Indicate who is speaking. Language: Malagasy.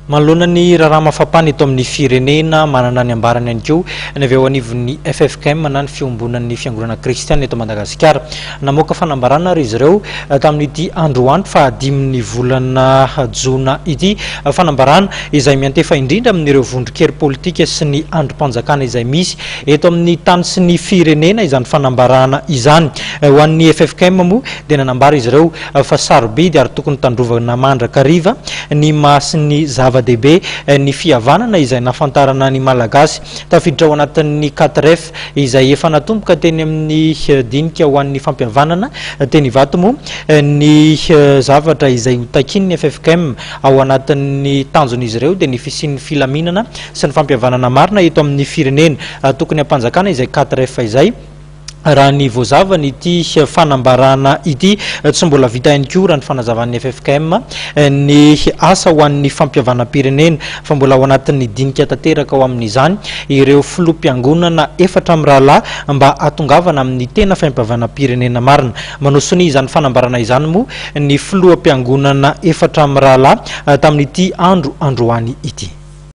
Speaker 1: Manoloana ny raharaha mafapana eto amin'ny firenena, manana ny ambarany ihany koa ny avy eo anivon'ny ffkm na ny Fiombonan'ny Fiangonana Kristiana eto Madagasikara. Namoaka fanambarana ary izy ireo tamin'ity androany fahadimin'ny volana jona ity. Fanambarana izay miantefa indrindra amin'ireo vondron-kery politika sy ny andrim-panjakana izay misy eto amin'ny tany sy ny firenena izany fanambarana izany. Ho an'ny ffkm moa dia nanambara izy ireo fa sarobidy ary tokony tandrovana mandrakariva ny maha sy ny zava-dehibe ny fihavanana izay nahafantarana ny Malagasy. Tafiditra ao anatin'ny quatre F izay efa natomboka teny amin'ny dinika ho an'ny fampihavanana teny Ivato moa ny zavatra izay ho takian'ny ffkm ao anatin'ny tanjon'izy ireo dia ny fisian'ny filaminana sy ny fampihavanana marina eto amin'ny firenena. Tokony hampanjakana izay quatre F izay. Raha ny voazavany ity fanambarana ity, tsy mbola vita ihany koa raha ny fanazavan'ny ffkm ny asa ho an'ny fampihavanam-pirenena fa mbola ao anatin'ny dinika tanteraka ao amin'izany ireo filoham-piangonana efatra mirahalahy mba hahatongavana amin'ny tena fampihavanam-pirenena marina. Manao sonia izany fanambarana izany moa ny filoham-piangonana efatra mirahalahy tamin'ity andro androany ity.